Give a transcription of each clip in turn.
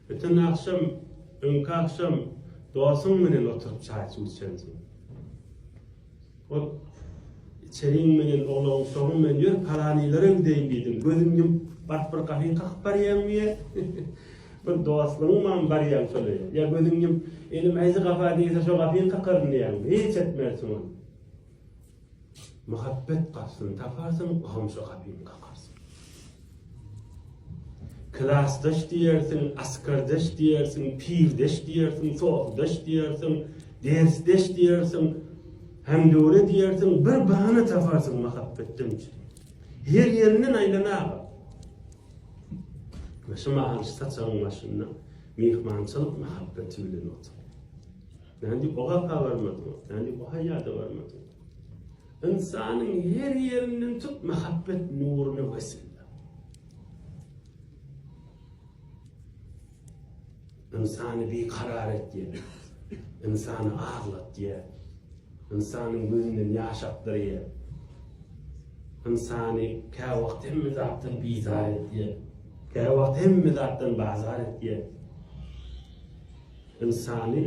Öten agşam, öňki agşam dostuň menen oturyp çaý-suw içensiň. Ol içeriň menen, oglan-uşagyň menen ýör palanylara gideýin diýdiň. Gözüň ýumup baryp bir gapyny kakyp barýaňmy ýa? Bir dostlugyňmam barýaň şol öýe? Ýa gözüň ýumup elim haýsy gapa degse şo gapyny kakaryn diýýäňmi? Hiç etmersiň ony. Muhabbet gapysyny taparsyň, ogam şo gapyny kakarsyň. Klasdaş diýersiň, askardeş diýersiň, pirdeş diýersiň, sohdaş diýersiň, dersdeş diýersiň, hemdöwre diýersiň, bir bahana taparsyň muhabbetden üçin. Her ýerinden aýlan aga. We şu mahal şu saçagyň başynda myhmançylyk muhabbeti bilen otur. Näme diýip o gapa barmadyň? Näme diýip o haýýada barmadyň? Ynsanyň her ýerinden tut muhabbet nuruny wesille. Ynsany bikarar etýär. Ynsany aglatýar. Ynsanyň gözünden ýaş akdyrýar. Ynsany käwagt hemme zatdan bizar etýär. Käwagt hemme zatdan bazar etýär. Ynsany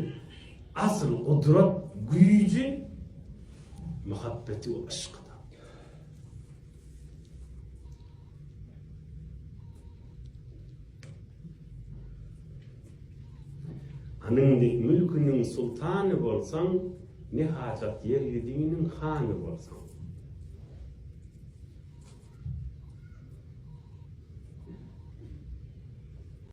asyl gudrat güýji muhabbeti we yşkydyr. Anyň dek mülküniň sultany bolsaň, ne hajat ýer ýüzüniň hany bolsaň.